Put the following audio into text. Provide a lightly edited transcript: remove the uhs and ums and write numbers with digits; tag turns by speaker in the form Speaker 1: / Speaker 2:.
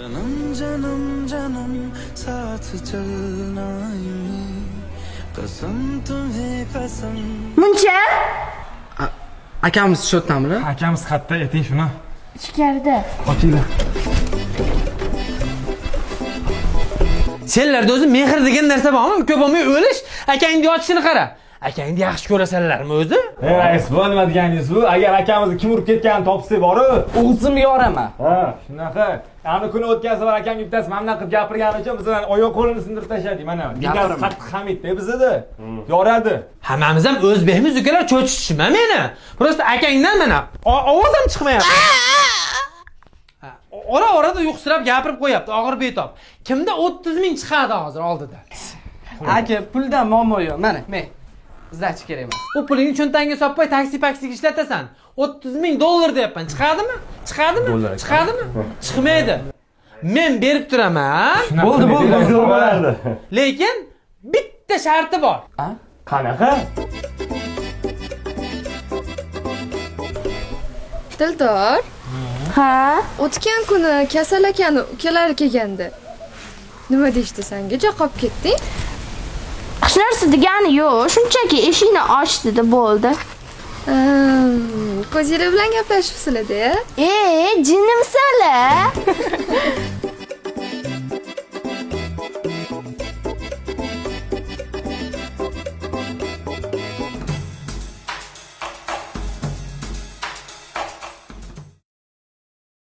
Speaker 1: जन्म जन्म जन्म साथ चलना यूं ही कसम तुम्हें कसम।
Speaker 2: Muncha?
Speaker 3: Akamiz счётdamilar?
Speaker 4: Akamiz xatda, ayting shuni.
Speaker 2: Ichkarida.
Speaker 4: Ochinglar.
Speaker 5: Senlarda o'zi mehr degan narsa bormi? Ko'p bo'lmay o'lish. Akangni yotishini qara. Akangni yaxshi ko'rasanlarmi o'zi?
Speaker 4: Ey rais, bu nima deganingiz bu? Agar akamizni kim urib ketganini topsak borib,
Speaker 3: O'zim yoraman.
Speaker 4: ha, shunaqa. Ani kuni o'tgan safar akamga bittasi mana bunaqa qilib gapirgani uchun bizdan oyoq qo'lini sindirib tashladik. Mana, bittasi qattiq hamidda bizada. Yoradi.
Speaker 5: Hammamiz ham o'zbekmiz ukalar, cho'chitishma meni. Просто akangdan mana ovoz ham chiqmayapti. Ha, ora orada yuqsirab gapirib qo'yapti, og'ir betob. Kimda 30 ming chiqadi hozir oldida?
Speaker 3: Aka, puldan muammo yo'q. Mana, men. Сдача kerak emas.
Speaker 5: U pulingni cho'ntangga solib qo'y, taksi paksiga ishlatasan. 30 ming dollar deyapman. Chiqadimi? Chiqadimi? Chiqadimi? Chiqmaydi. Men berib turaman.
Speaker 3: Bo'ldi, bo'ldi.
Speaker 5: Lekin bitta sharti bor.
Speaker 4: Qanaqa?
Speaker 6: Dildor,
Speaker 2: Ha?
Speaker 6: o'tgan kuni kasal akani ukalari kelgandi. Nima deyishdi senga? Ja qolib ketding?
Speaker 2: Hech narsa degani yo'q, shunchaki eshikni ochdi-da bo'ldi.
Speaker 6: Ko'zinglar bilan gaplashibsizlar-da?
Speaker 2: E, jinnimsanlar?